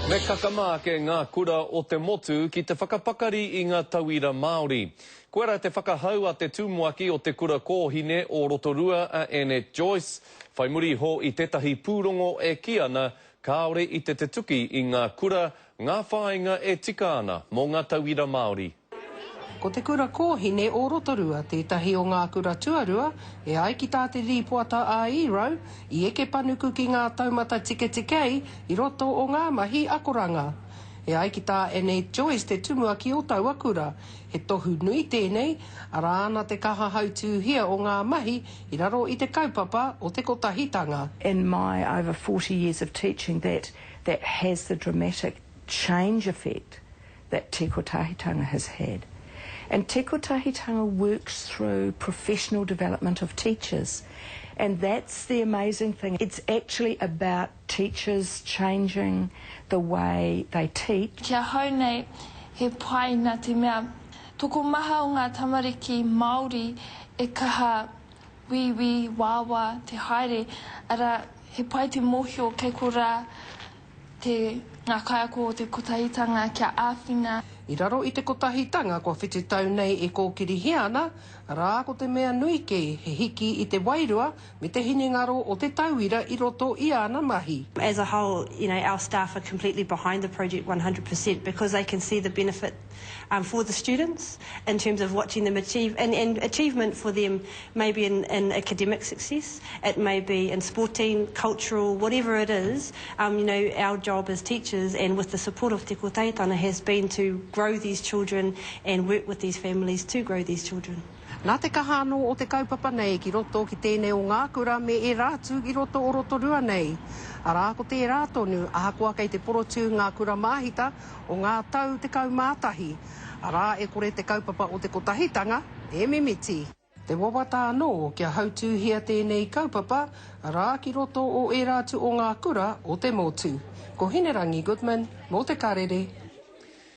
Me kakama ake ngā kura o te motu ki te whakapakari i ngā tauira Māori. Koirā te whakahau a te tumuaki o te Kura Kōhine o Rotorua a Annette Joyce, whai muri iho i tētahi pūrongo e kī ana kāore i te tutuki i ngā kura ngā whāinga e tika ana mō ngā tauira Māori. Ko Te Kura Kōhine o Rotorua tētahi o ngā kura tuarua, e ai ki tā te rīpoata a ERO, i eke panuku ki ngā taumata tiketikei i roto o ngā mahi akoranga. E ai ki tā Annette Joyce te tumuaki o taua kura, he tohu nui tēnei, arā ana te kaha hautūhia o ngā mahi i raro i te kaupapa o te kotahitanga. In my over 40 years of teaching that that has the dramatic change effect that Te Kotahitanga has had. And Te Kotahitanga works through professional development of teachers. And that's the amazing thing. It's actually about teachers changing the way they teach. Ki ahau nei, he pai nā te mea, tokomaha o ngā tamariki Māori e kaha wīwī, wāwā te haere, arā, he pai te mōhio kei korā te, ngā kaiako o te Kotahitanga kia āwhina. I raro i te Kotahitanga kua whitu tau nei e kōkirihia ana, arā ko te mea nui kē he hiki i te wairua me te hinengaro o te tauira i roto i āna mahi. As a whole, you know, our staff are completely behind the project 100% because they can see the benefit um, for the students in terms of watching them achieve and, and achievement for them may be in, in academic success, it may be in sporting, cultural, whatever it is. Um, you know, our job as teachers and with the support of Te Kotahitanga has been to grow these children and work with these families to grow these children. Nā te kaha anō o te kaupapa nei ki roto ki tēnei o ngā kura me ērā atu i roto o Rotorua nei. Arā, ko tērā tonu, ahakoa kei te porotū ngā kura māhita o ngā tau 11, arā, e kore te kaupapa o te kotahitanga e mimiti. Te wawata anō kia hautūhia tēnei kaupapa, arā, ki roto o ērā atu o ngā kura o te motu. Ko Hinerangi Goodman, mō Te Karere.